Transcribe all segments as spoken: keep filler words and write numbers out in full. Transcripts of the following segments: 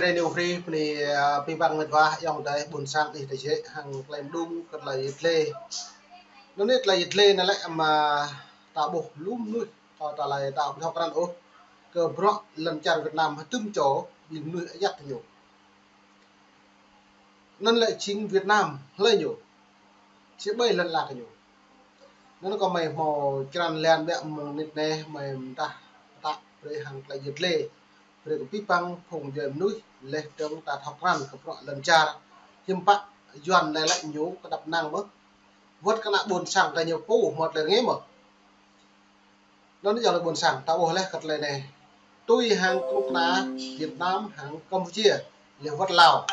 Rê New Free, bơni, a, pơpŭ mĕt wa, ayŏng adơi ƀôn sang ih tơjĕ, hăng tơlơi mơđung kơ tơlơi yit lê. Anŭn anai tơlơi yit lê anai lĕ mă ta ƀuh lu mơnuih, kơ tơlơi ta ƀuh krăn ôh. Kơ bruă lŏn čar Việt Nam hơdôm čô, ƀing mơnuih ayăt ñu. Anŭn lĕ jing Việt Nam hlơi ñu. Či ƀai lŏn ala kơ ñu. Anŭn kơ mơi hmâo črăn lan biă mơ̆ng nit anai mơi mơdah pơtă brơi hăng tơlơi yit lê. Brơi kơ pơpŭ phung djuai mơnuih leh dơ̆ng ta thâo krăn kơ bruă lŏn čar. Hiư̆m pă Yuan anai lĕ ñu kơdŏp năng mơ̆. Wơ̆t kơ ană ƀôn sang ta ñu pô hmâo tơlơi rơngiă mơ̆. Anŭn yơh lĕ ƀôn sang ta ƀuh leh kơ tơlơi anai. Tui hăng kơnuk kơna Việt Nam hăng Campuchia, leh wơ̆t Lào.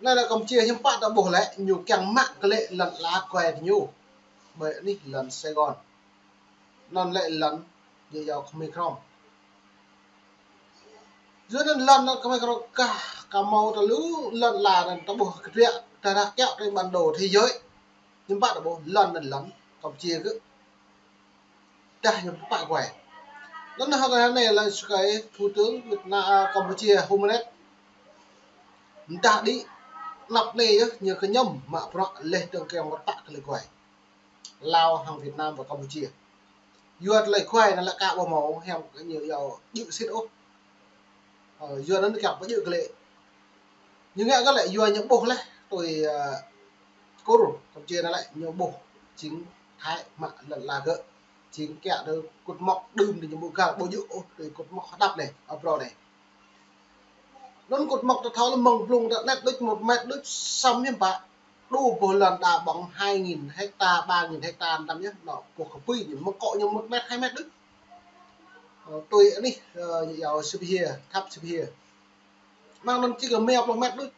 Anai lĕ Campuchia hiư̆m pă ta ƀuh lĕ ñu kiăng mă kơ lĕ lŏn ala kuai ñu. Ƀơi anih lŏn Sài Gòn. Anŭn lĕ lŏn ñu yua kơ Mê Krông. Yua anŭn lŏn anŭn kơ mơi kơ rŏk kah, kơ hmâo tơlơi lŏn ala anŭn ta ƀuh kơdră, ta ră kiaŏ tui bản đồ thế giới. Hiư̆m pă ta ƀuh lŏn anŭn lŏn Campuchia gơ̆. Dah ñu pơpă kuai. Anŭn hơgĕt anai lĕ sơkai Thủ tướng Việt Nam, a, Campuchia hôm anai. Mơdah đĭ, anăp anai yơh, ñu kơ ñu mă bruă leh dơ̆ng kiăng pơpă kơ lĕ kuai. Lào hăng Việt Nam và Campuchia. Yua tơlơi kuai anŭn lĕ kơ ƀu hmâo hiam kơ ñu yua djơ̆ sĭt ôh. Ơ, yua anŭn kiăng pơdjơ̆ kơ lĕ. Ñu ngă kơ lĕ yua ñu ƀuh leh, tui, ơ, Kur, Campuchia anŭn lĕ ñu ƀuh jing Thái mă lŏn ala gơ̆. Jing kiăng tui kŭt mŏk đưm tui ñu ƀu găl ƀu djơ̆ ôh tui kŭt mŏk hơđăp anai, ơ, phrâo anai. Anŭn kŭt mŏk ta thâo lĕ mơ̆ng blung ta net đôč một mét đôč săm hiư̆m pă. Đu ƀuh lŏn đa ƀơ̆ng hai nghìn hecta, ba nghìn hecta tam yơh, anŭn ƀuh kơ pui ñu mơ̆ng kŏ ñu một mét, hai mét đôč. Ơ, tui anih, ơ, yua Sipahia, thap Sipahia. Mơ̆ng anŭn či kơ mia pluh mét đôč.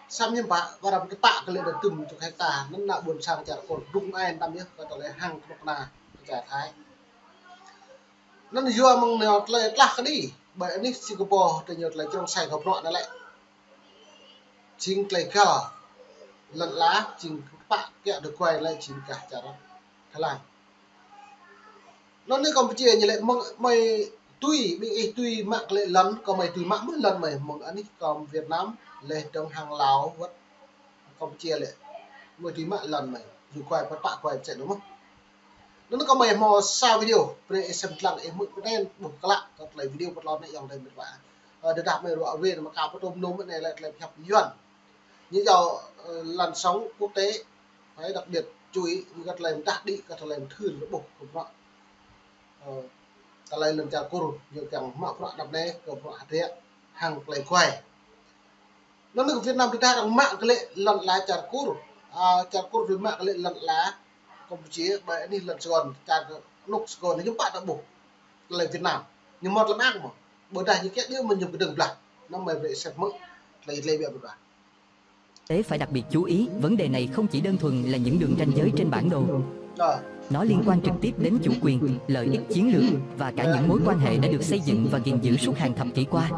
Săm hiư̆m pă, wơ̆t răm kơ pă kơ lĕ đa tơm chục hecta, anŭn ană ƀôn sang čar Kur dŭng ai tam yơh, kơ tơlơi hăng kơnuk kơna čar Thái. Anŭn yua mơ̆ng ñu tơlơi tlah kơđi, ƀơi anih Singapore, tơlơi ñu tơlơi črông sai kơ bruă anŭn lĕ. Jing tơlơi găl lŏn ala, jing pơpă kiăng tui kuai lĕ jing gah čar Thái Lan. Anŭn anai Campuchia ñu lĕ mơ̆ng mơi tui, ƀing ih tui mă kơ lĕ lŏn, kơ mơi tui mă mơ̆ lŏn mơi mơ̆ng anih kơ Việt Nam, leh dơ̆ng hăng Lào, wơ̆t Campuchia lĕ. Mơi tui mă lŏn mơi, ñu kuai pơpă kuai pơčĕ anŭn mơ̆. Anŭn kơ mơi hmâo sa video, brơi ih sem lăng ih hmư̆ pơtăn, ƀuh klă, kơ tơlơi video pơtlon anai ayŏng adơi mĕt wa. Ơ, tơdah mơi ruă wơ̆t, mă kơ pơtôm nôm anai lĕ tơlơi pơhiăp Yuan. Ñu yua, ơ, làn sóng quốc tế, phải đặc biệt chú ý, ñu kơ tơlơi mơdah đĭ, kơ tơlơi mơthưr rơbuh kơ bruă. Ơ, tơlơi lŏn čar Kur, ñu kiăng mă bruă anăp anai, kơ bruă hơdră, hăng tơlơi kuai. Anŭn anai kơ Việt Nam tơdah arăng mă kơ lĕ lŏn ala čar Kur, a, čar Kur tui mă kơ lĕ lŏn ala Campuchia, ƀơi anih lŏn Sài Gòn, čar kơ anŭk Sài Gòn, ñu pă ta ƀuh. Tơlơi Việt Nam. Ñu mơ̆t lăm ang mơ̆. Ƀôdah ñu kiăng djơ̆ mơ̆ ñu kơdơ̆ng blah. Anŭn mơi brơi sem mơ̆. Tơlơi yit lê biă biă. Tế phải đặc biệt chú ý, vấn đề này không chỉ đơn thuần là những đường ranh giới trên bản đồ. Ờ. Nó liên quan trực tiếp đến chủ quyền, lợi ích chiến lược và cả những mối quan hệ đã được xây dựng và gìn giữ suốt hàng thập kỷ qua.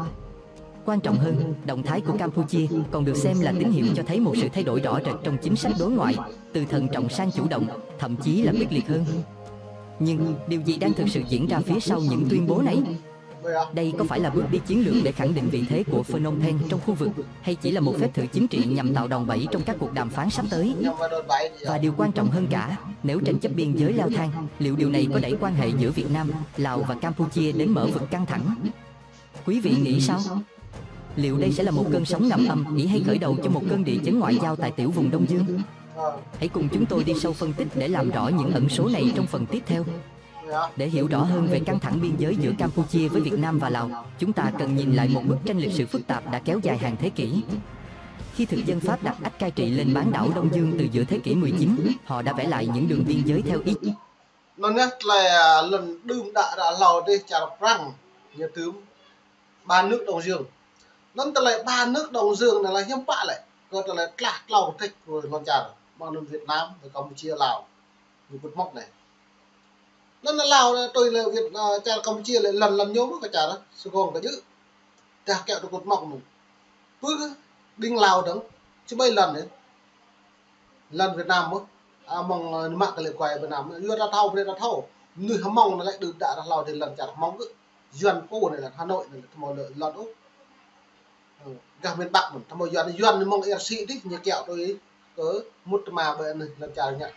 Quan trọng hơn, động thái của Campuchia còn được xem là tín hiệu cho thấy một sự thay đổi rõ rệt trong chính sách đối ngoại, từ thận trọng sang chủ động, thậm chí là quyết liệt hơn. Nhưng, điều gì đang thực sự diễn ra phía sau những tuyên bố này? Đây có phải là bước đi chiến lược để khẳng định vị thế của Phnom Penh trong khu vực, hay chỉ là một phép thử chính trị nhằm tạo đòn bẩy trong các cuộc đàm phán sắp tới? Và điều quan trọng hơn cả, nếu tranh chấp biên giới leo thang, liệu điều này có đẩy quan hệ giữa Việt Nam, Lào và Campuchia đến mở vực căng thẳng? Quý vị nghĩ sao? Liệu đây sẽ là một cơn sóng ngầm âm ỉ hay khởi đầu cho một cơn địa chấn ngoại giao tại tiểu vùng Đông Dương? Hãy cùng chúng tôi đi sâu phân tích để làm rõ những ẩn số này trong phần tiếp theo. Để hiểu rõ hơn về căng thẳng biên giới giữa Campuchia với Việt Nam và Lào, chúng ta cần nhìn lại một bức tranh lịch sử phức tạp đã kéo dài hàng thế kỷ. Khi thực dân Pháp đặt ách cai trị lên bán đảo Đông Dương từ giữa thế kỷ mười chín, họ đã vẽ lại những đường biên giới theo ý Anŭn yơh tơlơi, a, lŏn đưm đă ră hlâo dih čar Prăng ñu tơm ba nước Đông Dương. Anŭn tơlơi ba nước Đông Dương anai lĕ hiư̆m pă lĕ, kơ tơlơi tlah klâo kơtĕč kơ lŏn čar, mơ̆ng anŭn Việt Nam, Campuchia, Lào, ñu kŭt mŏk anai. Anŭn Lào anai tui lĕ Việt, a, čar Campuchia lĕ lŏn lŏn ñu mơ̆ kơ čar Sài Gòn kơ djơ̆. Dah kiăng tui kŭt mŏk anŭn. Pơ ƀing Lào dơ̆ng, či ƀai lŏn anai. Lŏn Việt Nam mơ̆, a, mơ̆ng, ơ, mă kơ lĕ kuai Việt Nam, yua ta thâo, brơi ta thâo. Mơnuih Hmông anai lĕ đưm đă ră hlâo dih lŏn čar Hmông gơ̆. Yuan pô anai lĕ Hà Nội anai lĕ tơmâo lĕ lŏn ôh. Ơ, gah miền Bắc mơ̆n, tơmâo Yuan, Yuan mơ̆ng R C dih, ñu kiaŏ tui kơ mŭt tơma ƀơi anai lŏn čar ngă.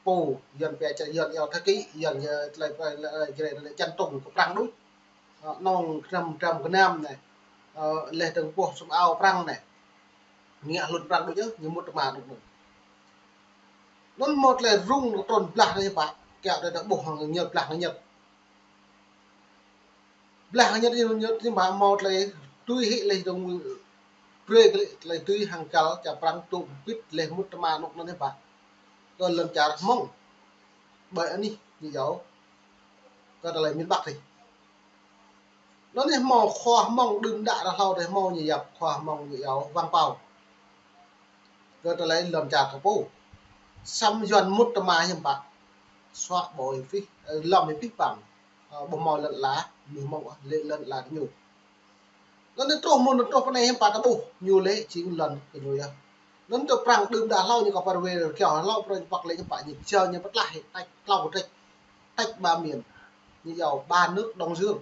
Pô, Yuan pia čar Yuan iâu Thái Kỳ, Yuan, ơ, tơlơi, tơlơi, tơlơi, tơlơi, tơlơi, chân trung kơ Prăng đôč. Ơ, nong kơnăm, kơnăm kơnam anai. Ơ, leh dơ̆ng boh sum ao Prăng anai. Ngă hlŭn Prăng đôč yơh, ñu mŭt tơma đôč anŭn. Anŭn mâo tơlơi rŭng trŭn blah anai pă, kiaŏ tơdah ƀuh hăng ñu blah anai ñĕt. Blah anai ñĕt, ñĕt, ñĕt, ñu pă mâo tơlơi tui hĭ leh dơ̆ng brơi kơ lĕ tơlơi tui hăng găl čar Prăng tŭ bit leh mŭt tơma anŭn anai pă. Kơ lŏn čar Hmông. Ƀơi anih ñu iâu kơ tơlơi miền Bắc dih. Anŭn anai mâo khua Hmông đưm đă đa hlâo dih mâo ñu yap khua Hmông ñu iâu Wang Pao. Kơ tơlơi lŏn čar kơ pô. Săm Yuan mŭt tơma hiư̆m pă. Suă ƀơi pih, ơ, lŏm pih păng. Ơ, ƀu mâo lŏn ala, mơnuih Hmông ôh, lĕ lŏn ala ñu. Anŭn anai truh mơ̆n truh pơ anai hiư̆m pă ta ƀuh, ñu lĕ jing lŏn kơ ñu yơh. Anŭn tơ Prăng đưm đă hlâo ñu kơ pơ rơwê rơkiao hlâo Prăng păk lĕ hiư̆m pă ñu jao ñu pơtlaih, tách tlâo kơtrĕč, tách ba miền. Ñu iâu ba nước Đông Dương.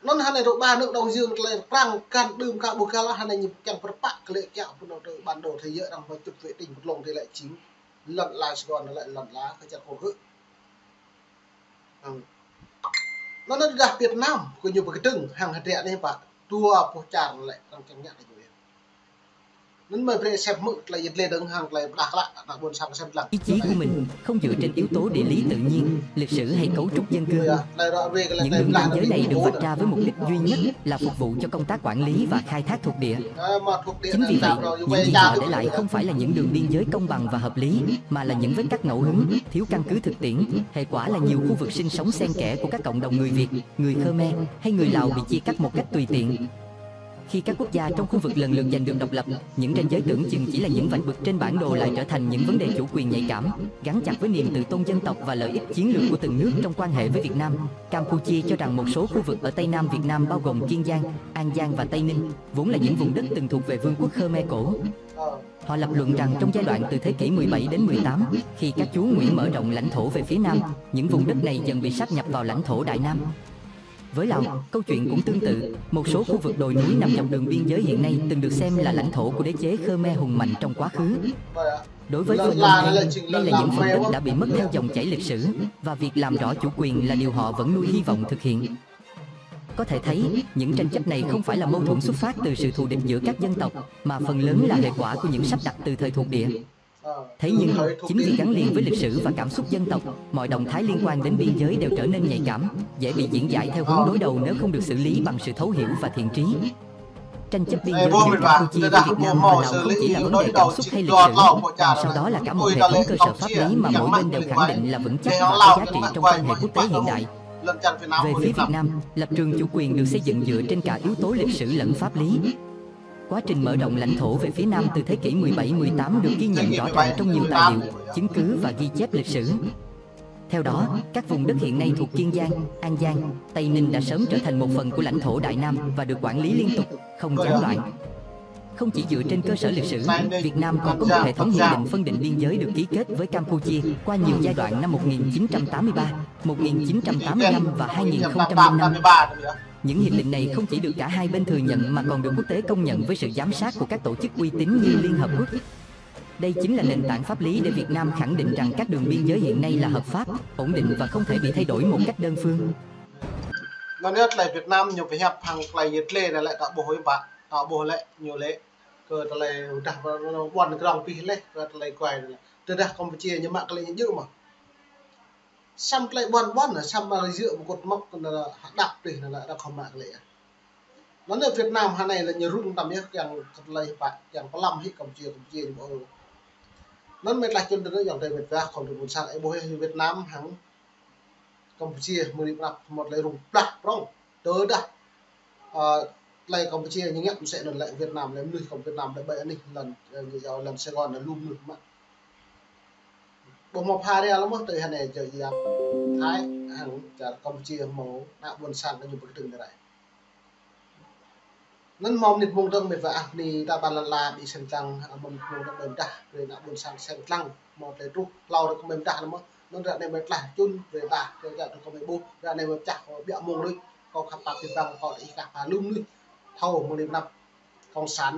Anŭn hơnai truh ba nước Đông Dương, tơlơi Prăng kăn đưm ka ƀuh găl, hơnai ñu kiăng pơrơpă kơ lĕ kiaŏ pơ anŭn tơ bản đồ thế giới arăng pơčŭt vệ tinh pơtlông tơ lĕ jing lŏn ala Sài Gòn lĕ lŏn ala kơ čar Kur hư̆. Hăng. Anŭn anai dah Việt Nam, kơ ñu pơkơdơ̆ng, hăng hơdră anai pă, dua boh čar lĕ, arăng kiăng ngă kơ ñu yơh. Anŭn mơ̆ brơi sem hmư̆ tơlơi yet lĕ dơ̆ng hăng tơlơi pơdah klă, ană ƀôn sang sem lăng. Ý chí của mình không dựa trên yếu tố địa lý tự nhiên, lịch sử hay cấu trúc dân cư. Những đường biên giới này được vạch ra với mục đích duy nhất là phục vụ cho công tác quản lý và khai thác thuộc địa. Chính vì vậy, những gì họ để lại không phải là những đường biên giới công bằng và hợp lý, mà là những vết cắt ngẫu hứng, thiếu căn cứ thực tiễn. Hệ quả là nhiều khu vực sinh sống xen kẽ của các cộng đồng người Việt, người Khmer hay người Lào bị chia cắt một cách tùy tiện. Khi các quốc gia trong khu vực lần lượt giành được độc lập, những ranh giới tưởng chừng chỉ là những vạch bực trên bản đồ lại trở thành những vấn đề chủ quyền nhạy cảm, gắn chặt với niềm tự tôn dân tộc và lợi ích chiến lược của từng nước trong quan hệ với Việt Nam. Campuchia cho rằng một số khu vực ở Tây Nam Việt Nam bao gồm Kiên Giang, An Giang và Tây Ninh, vốn là những vùng đất từng thuộc về Vương quốc Khmer cổ. Họ lập luận rằng trong giai đoạn từ thế kỷ mười bảy đến mười tám, khi các chúa Nguyễn mở rộng lãnh thổ về phía Nam, những vùng đất này dần bị sáp nhập vào lãnh thổ Đại Nam. Với Lào, câu chuyện cũng tương tự, một số khu vực đồi núi nằm dọc đường biên giới hiện nay từng được xem là lãnh thổ của đế chế Khmer hùng mạnh trong quá khứ. Đối với Phương Nam, đây là những phần đất đã bị mất theo dòng chảy lịch sử, và việc làm rõ chủ quyền là điều họ vẫn nuôi hy vọng thực hiện. Có thể thấy, những tranh chấp này không phải là mâu thuẫn xuất phát từ sự thù địch giữa các dân tộc, mà phần lớn là hệ quả của những sắp đặt từ thời thuộc địa. Thế nhưng, chính vì gắn liền với lịch sử và cảm xúc dân tộc, mọi động thái liên quan đến biên giới đều trở nên nhạy cảm, dễ bị diễn giải theo hướng đối đầu nếu không được xử lý bằng sự thấu hiểu và thiện trí. Tranh chấp biên giới giữa Campuchia với Việt Nam phần nào không chỉ là vấn đề cảm xúc hay lịch sử, mà sau đó là cả một hệ thống cơ sở pháp lý mà mỗi bên đều khẳng định là vững chắc và có giá trị trong quan hệ quốc tế hiện đại. Về phía Việt Nam, lập trường chủ quyền được xây dựng dựa trên cả yếu tố lịch sử lẫn pháp lý. Quá trình mở rộng lãnh thổ về phía Nam từ thế kỷ mười bảy mười tám được ghi nhận rõ ràng trong nhiều tài liệu, chứng cứ và ghi chép lịch sử. Theo đó, các vùng đất hiện nay thuộc Kiên Giang, An Giang, Tây Ninh đã sớm trở thành một phần của lãnh thổ Đại Nam và được quản lý liên tục, không gián đoạn. Không chỉ dựa trên cơ sở lịch sử, Việt Nam còn có một hệ thống hiệp định phân định biên giới được ký kết với Campuchia qua nhiều giai đoạn năm một nghìn chín trăm tám mươi ba, một nghìn chín trăm tám mươi lăm và hai nghìn không trăm lẻ năm. Những hiệp định này không chỉ được cả hai bên thừa nhận mà còn được quốc tế công nhận với sự giám sát của các tổ chức uy tín như Liên Hợp Quốc. Đây chính là nền tảng pháp lý để Việt Nam khẳng định rằng các đường biên giới hiện nay là hợp pháp, ổn định và không thể bị thay đổi một cách đơn phương. Anŭn yơh tơlơi Việt Nam ñu pơhiăp hăng tơlơi yet lĕ anai lĕ ta ƀuh hiư̆m pă, ta ƀuh lĕ ñu lĕ kơ tơlơi ƀuăn krong pih leh kơ tơlơi kuai anai lĕ. Tơdah Campuchia ñu mă kơ lĕ ñu djơ̆ mơ̆. Săm tơlơi ƀuăn ƀuăn, săm mă lĕ djơ̆ pơkŭt mơ̆k anai lĕ hơđăp pih anai lĕ arăng khŏm mă kơ lĕ. Anŭn yơh Việt Nam hơnai lĕ ñu rŭng tăm yơh kiăng kơ tơlơi pă, kiăng pơlăm hĭ Campuchia, Campuchia ñu ƀu. Anŭn mơ̆ tơlơi čun tơnŭ yơh tơlơi mĕt wa khŏm tơlơi ƀuôn sang ih ƀuh yơh Việt Nam hăng Campuchia mơ̆ rĭm anăp mơ̆ tơlơi rŭng blah prŏng. Tơdah, ơ, tơlơi Campuchia ñu ngă mơsĕ anŭn lĕ Việt Nam lĕ mơnuih kơ Việt Nam lĕ ƀơi anih lŏn, ơ, ñu iâu lŏn Sài Gòn lĕ lu mơnuih mă. Ƀuh mơ̆ pha ria lơ̆m mơ̆ tui hơnai jơ ia Thái hăng čar Campuchia mơ̆ ană ƀuôn sang kơ ñu pơkơdơ̆ng tơ rai. Anŭn mơ̆ mơnit mông dơ̆ng mĕt wa ah ni ta ƀan lăn ala ƀing sem lăng, mơ̆ mơnit mông dơ̆ng ƀơi mơdah, brơi ană ƀuôn sang sem lăng, mơ̆ tơlơi truh, hlâo rơ̆k ƀơi mơdah lơ̆m mơ̆, Anŭn ră anai mơi tlaih čun, brơi đah, brơi čăt tui kâo mơi ƀuh, ră anai mơi pơčah kâo ƀiă mông đôč, kâo khăp pap abih bang, kâo đih kah pha lŏm đôč, thâo mơ̆ng anai mơnam cộng sản.